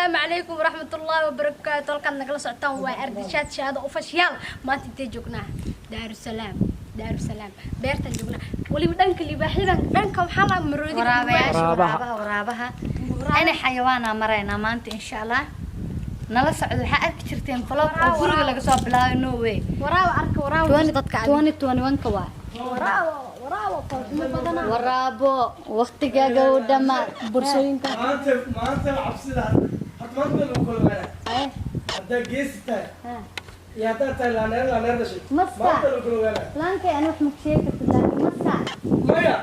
Asalaamu calaykum waraxmatullaahi wabarakaatu. Halkaad nagala socotaan waa Ardishaad Shaado Official. Maanta intee joognaa? Daarusalaam, Daarusalaam beertaan joognaa. Weliba dhanka libaaxyadan, dhanka waxaa la maroodi. Waraabayaasha. Waraabaha. Waraabaha, waraabaha ana xayawaana maraynaa maanta, insha Allah. Nala socdo. Waxaa arki jirteen vlog oo guriga laga soo bilaabay. No way. Waraaba arka, waraaba dadka adiga. 2021 ka waa. Waraaba, waraaba foolxumo badana. Waraabo waqtigaaga u dhamaa. Borsooyinka. Maanta, maanta cabsida horta maanta meel lagu kala ogaanaa haddaa geesi tahay iyo haddaa tahay laaneer laaneer dhashay. Masa. Maanta lagu kala ogaanaa. Laankay ani wax ma sheegi kartid, laakiin masa. Maya.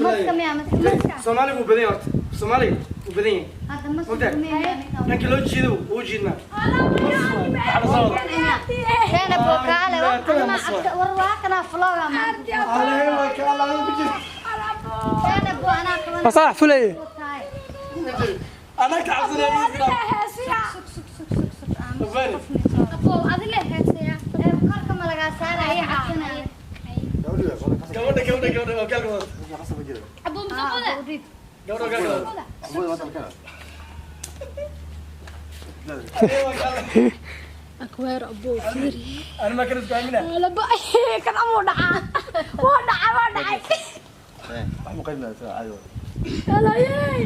Maska miya? Maska, maska. Soomaaligu wuu badan yahay horta, Soomaaliga wuu badan yahay. Hadda maska. Ogtahay? Miya? Dhanka loo jiido wuu jiidnaa. Waxaa la soo wada. Keena bokaale wax ma cabta war waa kana vloga maanta. Allee, waa ka Alla ku jiro. Keena bo anaa qaban. Fasax fulay. Anaa ka cabsanaya. Sug, sug, sug, sug, sug. Habani. Abo adile heesaya. Ee korka ma lagaa saaraya? Cabsanaya. Gabadha, gabadha, gabadha oo gaalka wada. Abo musaqada. Gabadha oo gaalka wada. Allee, waa ka Alla. Akweer abo fiiri. Ani ma kana isku aaminaa. Laba kan amuu dhacaa, waa dhacay, waa dhacay. Alayey,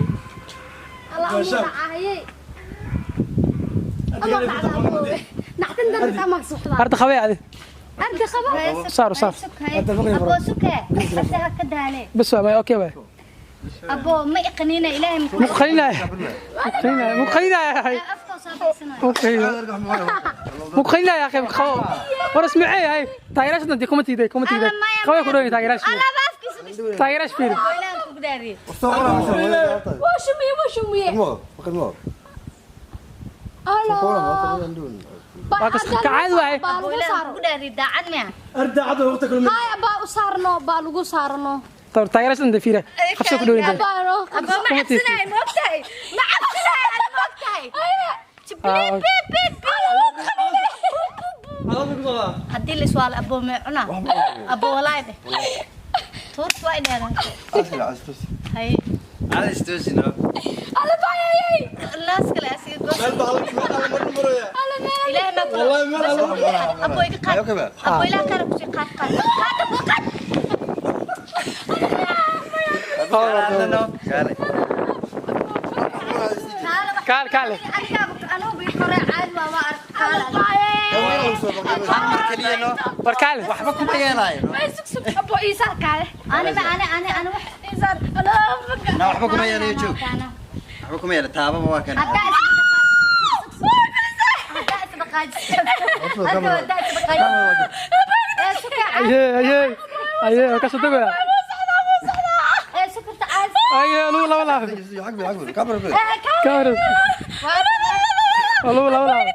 alla amuu dhacayey ama dhacda abo naxtin darta ama suxda. Horta qabee adi. Ardi qaba. Saar, saar. Abo suke ase ha ka daale. Bas waa may, okay waay. Abo ma iqaniina, ilaahay ma. Muqalinaya, muqalinaya, muqalinaya. Afka soo baxsanayo. Muqalinaya, muqalinaya akhi, qabo. War ismacay hay taageeraasha dantii kuma tiiday, kuma tiiday. Qabay ku dhow taageeraasha. Alaaba afkiisa gashay. Taageeraasha fiiri. Abo ilaahay kugu dhaariye. Waa shumiye, waa shumiye. Ala. Waa ka caadi waaye. Baa Abo lagu ilaahay saaro. kugu dhaariye, daacad miya? Arda cadda waqti kulmi. Haya, baa u saarno, baa lagu saarno. Taageeraasha dantii fiiri, qabso ku dhow inta. Baa Abo ma cabsanayo, ma ogtahay? Ma cabsanayo ani, ma ogtahay? Ah, Bip, bip, bip. Alaabta ku soo. Haddii la iswaalo, abo mee cunaa? Abo walaay dheh, tuurta waa idheedan hay. Ala bayayay. Naas kale asiga goos. Meel baa meel alla mar maraya. Ilaahay ma kula. Wallahi meel alla. Abo iga qaad. Abo ilaah khayr ku sii. Qaad, qaad, qaad, abo qaad. Kaal, kaal. Arkaaba anugu ii kore caadi waa ark kaal. War kaal. Waxba kuma yeelaayo. Ay, sug, sug, abo iisaar kaale. Ani ma ani ani wax. Iisaar ala. Na waxba kuma yeelayo, joog. Waxba kuma yeela, taababa waa kan. Haddaa isdhaqaajiso, hadda haddaa isdhaqaajiso ee suka caadi. Aye, aye, aye, waa ka soo degaya. Ee sukarta caadi. Aye, lagu laba laab. Ee Kaamera. Waa lagu laba laab.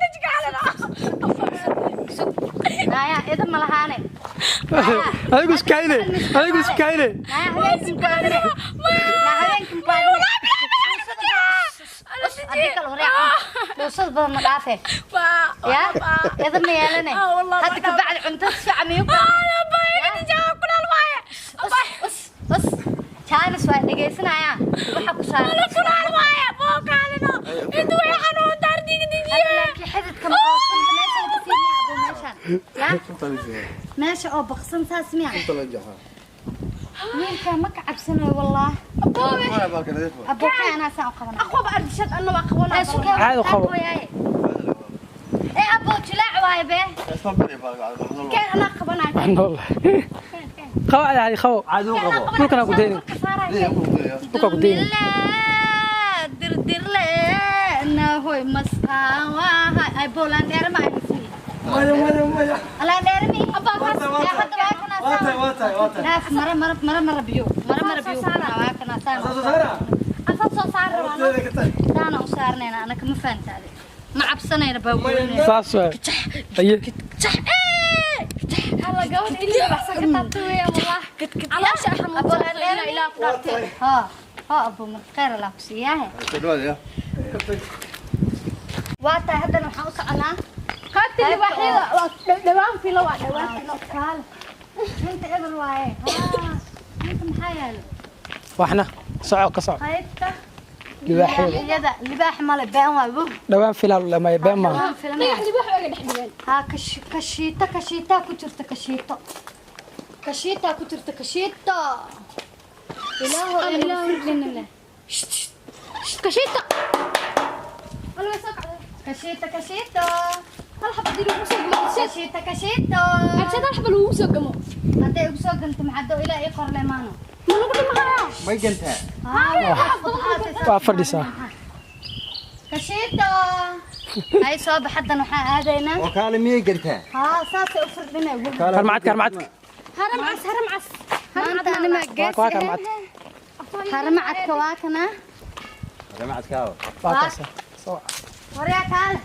Naya ida ma lahaane. Adigu iskaayne, adigu iskaayne. Naya habeenkii mukaadine, na habeenkii mukaadine. Haddii kale horeeca dhuusad badan ma dhaafe ya ida ma yeelane. Hadda ka bacdi cunto si fiican miyuu us us jaanis waa dhegaysanayaan waxa ku saaran. Laakiin xididka ma qoosanta meesha laga siimaya, abo meeshaan ya meesha oo baqsan saas miya? Wiilkaa ma ka cabsanayo wallaah. Abo kay anaa saan u qabana. Aqwaba ardishad anna waa qabanaa. Caadi u qabo. Ee abo jilaac waaye bee. Keen anaa qabanaa. Wax nool qabo adi, adi qabo. Caadi u qabo. Dhulkana ku daynin, dhulka ku daynin. Dirdirle nahoy masqaawaha ay boolaan dheere ma ay mismi. Maya, maya, maya. Alaan dheere mi. Abaa Waa tahay, Ee hadda waa kana. waa tahay, waa tahay, waa tahay. Dhaaf mara mara mara mara biyo mara mara biyo waa kana saan. Soo saara. Asad soo saar rabaa. Horteeda ka tag. Saana u saarnayna anaka, ma fahantaade? Ma cabsanayna baa weynayna. Saas waay, aye. Alla gabadha ilii baxsan ka taabtay weya wallah. Caloosha xanuunsan ilaa ilaa ku dhaartay. Ha ha abo marka khayr Allah ku siiyaahe. Waa tahay, haddana waxaan u soconaa Qaybta libaaxyada waa dhawaan filo, waa dhawaan filo. Kaal inta eber waaye. Haa, inta maxaa yaalo? Waxna soco ka soco. Qaybta Libaaxyada. Iyada libaax male, been waa bug. Dhawaan filaal lamay been maaha. Dhagax libaax oga dhex dhigeen. Ha, kashiito, kashiitaa ku jirta, kashiito, kashiitaa ku jirta, kashiito. Ilaahu ilaahu firdhinina. Kashiita. Wala way soo kacday. Kashiito, kashiito. Hal xabad lagu soo gamo. Kashiito, kashiito. Cabsida hal xabad lagu soo gamo. Hadday ugu soo ganto, maxaa ilaa ii qorle maano? Ma lagu dhimahayaa? May gantaa. Waa fadhisaa. Kashiito hay, soo bax. Haddan waxaan aadaynaa. Oo kaale, miyay gantaa? Haa, saasay u firdhinay. Harmacadka, harmacadka. Haram cas, haram cas. Maanta anima geesi. Waa harmacadka. Haramacadka waa kana. Jamacadkaawa. Waa kaasa soo. Waryaa, kaale.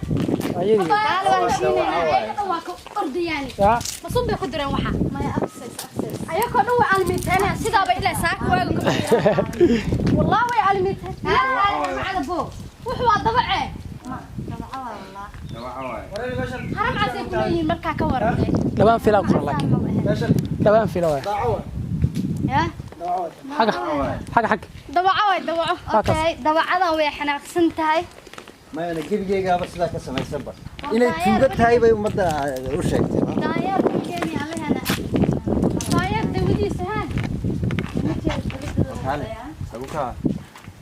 Ayadii. Kaale, waan heshiinaynaa. Ayaga dhan waa ka ordayaan. Yaa. Masun bay ku direen waxa. Maya, abses, abses. Ayagoo dhan way almiiteenayaan sidaaba ilaa saaka waaga ka baxaya. Wallah way almiiteen. Haramacada bo. Wuxuu waa dabace. Dabaca waa wallah. Wareer meeshan. Haram cas ay ku leeyihiin markaa ka waran. Dhawaan filaa ku laakiin. Meeshan. Dhawaan fila waay. Daaco waay. Ya. Daaco waay. Xaga, xaga, xaga. Dabaco waay, dabaco. Okay, dabacadan way xanaaqsan tahay. Mayana, gebigeygaaba sidaa ka samaysanba inay tuuga tahay bay ummadda u sheegtay. Daanyeerka keeni allehena. Daanyeer dawadiisa haan. Kaale sagu kaa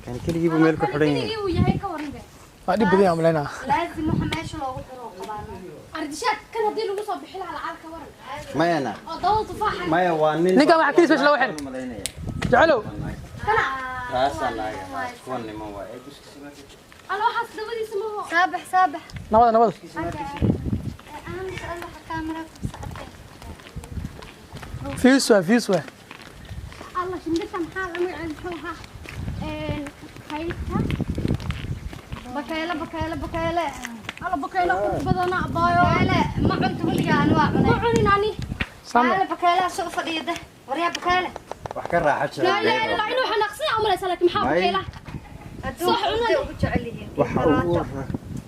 kan keligiibu meel ku xidhan yahay. Keligii uu yahay ka waran be. Waa dhib badan yahay umaleynaa. Laazim waxa meesha loogu xiro oo qabaano. Ardishaad kan haddii lagu soo bixi lahaa lacag ka waran. Mayana. Oo dawada tufaaxa. Maya, waa nin. Ninkan waxaa keliis meesha loogu xiray. Malaynaya. Jecelow. Taasaa naaga kuwan niman waa ee duskiisa. Alla, waxaas dawadiisa ma ho. Saabax, saabax. Nabada, nabada. Aamus alla, kaamera ku socotay. Fiis waay, fiis waay. Alla, shimbirta maxaa la magaceeda, muxuu ahaa? Kaydka. Bakeyle, bakeyle, bakeyle. Alla, bakaylo qurux badana abaayo. Bakeyle ma cunto weligaa, ani waa Ma cunay. cunin ani. Sama. Kaale, bakeylaha soo fadhiya deh. Waryaa, bakeyle. Wax ka raaxo Laa jira. ilaaha illa Allah, inuu xanaaqsan yahay umalaysa, laakiin maxaa May. bakaylaha? Adduunka intay ugu jecel yihiin. Wax ugu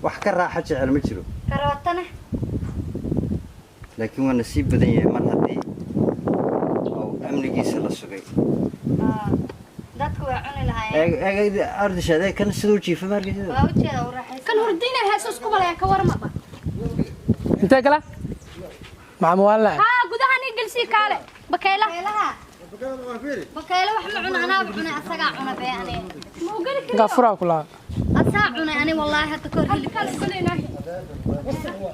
wax ka raaxo jecel ma jiro. Karootana. Laakiin waa nasiib badan yahay mar haddii oo amnigiisa la sugay. Dadku way cuni lahaayeen. Eeg, eeg ardishaad, eeg kan siduu jiifa ma arkaysid? Waa ujeeda, u raaxaysan. Kan hurdina heeso isku malaya ka warmaba. Intee gala maxaa muwaalna? Haa, gudaha ni gelsii kaale bakaylaha. Bakeylaha, bakeyle wax ma cuna, anaaba cunay, asagaa cuna bee ani. Ma ogoli kari. Ninkaa furaa ku lahaa. Asaa cunay ani wallaahi hadda kahor hilib. Kaale goleynaa.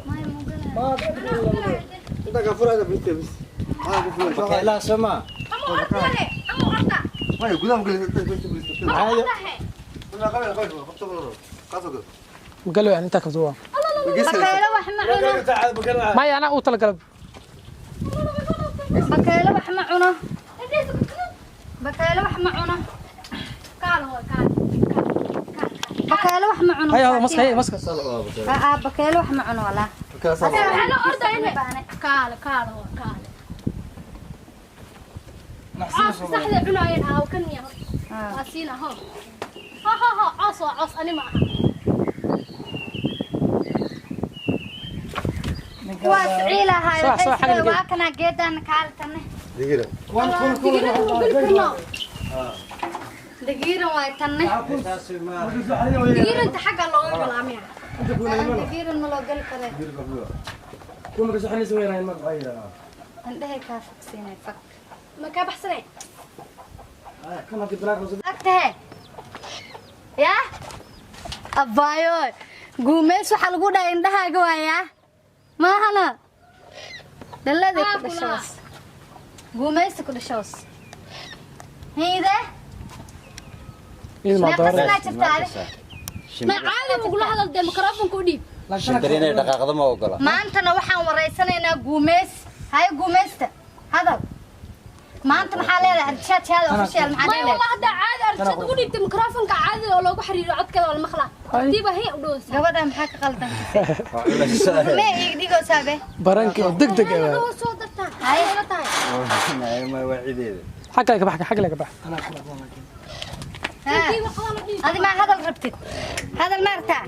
Maya, ma ogolaya. Bakaylaha soo maa. Ama ordahe, ama orda. Caadi. Magalo aan intaa ka duwa. Bakeyle wax ma cuno. Maya, anaa u talagalay. Bakeyle wax ma cuno, bakeyle wax ma cuno. Kaale hooy, kaale. Bakeyle wax ma cuno. Haya hada maska, haya maska. Aa, bakeyle wax ma cuno walaa. Waxaa la ordayne. Kaale, kaale hooy, kaale. Caas saxda cunaayeen aaw kan miya? Waa siina ho. Ha ha ha, caas waa caas, ani ma aha. Kuwaas ciilahay. Soo, soo, xagga waa kana geedaan, kaale tanne. Digirada ma geli karno. Dagiiran waay tanne. Digiranta xagga looga galaa miya? Dagiiran ma loo geli karee. Indhahay kaa fogsiinay fag. Ma kaa baxsanay? Agtahe yaa abbaayo, guumeys waxaa lagu dhahay indhahaaga waayaa maahana dhaladay ku dhashoos, guumeysta ku dhashoos hiide. Mid ma meeqa doore. sanaa jirta adi? Ma caadi ugula hadal dee, mikrofonka u dhiib. Shimbir inay dhaqaaqdo ma ogola. Maantana waxaan waraysanaynaa guumeys. Haye guumeysta, hadal. Maanta maxaa leedahay Ardishaad Shaada Official, maxaa Maya leedahay? wallah, haddaa caadi arjad ugu dhiibtay mikrofonka, caadi oo loogu xiriiro codkeeda waa la maqlaa. Diiba hee u dhoweysaa. Gabadha maxaa ka qaldan? Mee iig dhigoosabe. Barankii oo deg deg ah. Hee, soo dartaan. Haye la tahay. Waa cideeda. Xagga ka bax, xagga ka bax. Diiba qadan u dhiib. Adi maa hadal rabtid? Hadal ma rabtaa?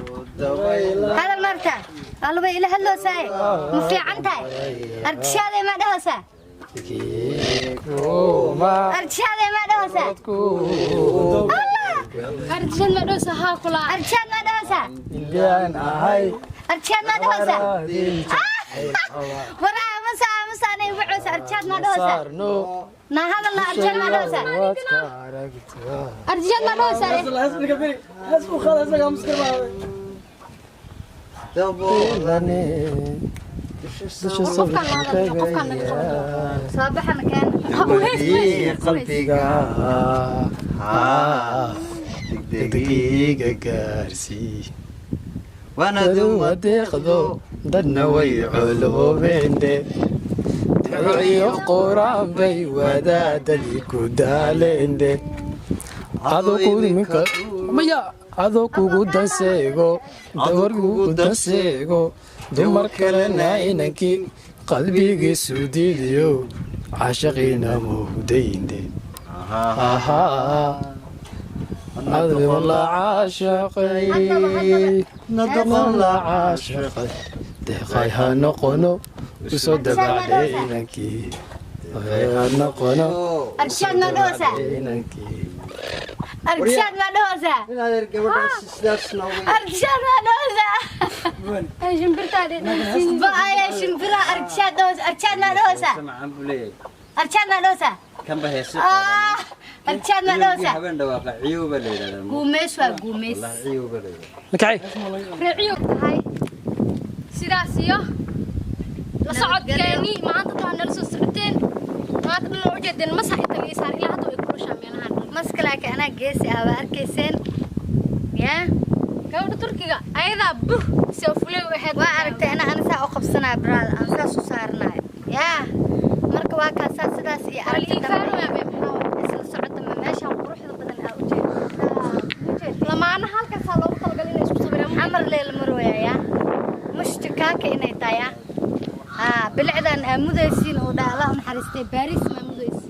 Hadal ma rabtaa? Alba ila hadloosaay, ma fiican tahay? Ardishaadee maa dhahoosaa? Ardishaadee maa dhahoosaa? Allah. Arjaan ma dhowsa haa kula. Arjaan ma dhowsa. Indiyaan ahay. Arjaan ma dhowsa. Waraa masa masa anay wuxuus arjaan ma dhowsa. Saarno. Na hadal na arjaan ma dhowsa. Waadka aragtaa. Arjaan ma dhowsa. Hees u qaada isagaa muskar baa. Daboolane. Dusha Qofkaan la hadlo, qofkaan laga qabto. Soo baxana keena. Qalbiga Degdeg iga gaarsii. waana Daduma deeqdo dadna way coloobende. Duco iyo quraan bay wadaadadii ku daaleende. Adoo kugu iminka maya adoo kugu danseego dawar kugu danseego dumar kalena inankii qalbigiisu diidiyo caashaqiina muhdaynde. Ahaa adoo la caashaqay noqon la caashaqay deeqay ha noqono usoo dabacday inankii deeqay ha noqono Arjaan ma dhowsa. inankii Arjaan ma dhowsa. Inaad gabadhaas sidaas noogu Arjaan ma dhowsa. Ay shimbirtaa dhedhesiin. Ba'aya shimbira arjaan dhowsa. Arjaan ma dhowsa. samacaan buu leeyahay. Arjaan ma dhowsa. Kanba heese Ah, arjaan ma dhowsa. habeen dhawaaqa ciyow baa la yidhahdaa. Guumeys waa guumeys. Wallahi ciyow baa la yidhahdaa. Lakacay. Raaciyo tahay. Sidaas iyo la socodkeeni maanta taa nala soo socoteen. Maanta dhan waa ujeedeen masax inta laga saar ilaa hadda way kulushaa meelahan dhan. Maska laakiin anaa geesi ah waa arkayseen. Yaa Gabadha Turkiga ayadaa buh soo fulay waxayd waa aragtay ana ana saa u qabsanaya brother aan saas u saaranayo. Yaa marka waa kaasaa sidaas iyo aragti dambe. Isla socod dambe meeshaan quruxda badan aa u jeedo. Lamaana halkaasaa loogu talagalay inay isku sawiraan. Xamar leel marwaya yaa. Mushtikaaka inay tahay yaa. Haa bilicdan aa mudaysiin oo dhaa Allah u naxariistay Paris ma mudaysiin.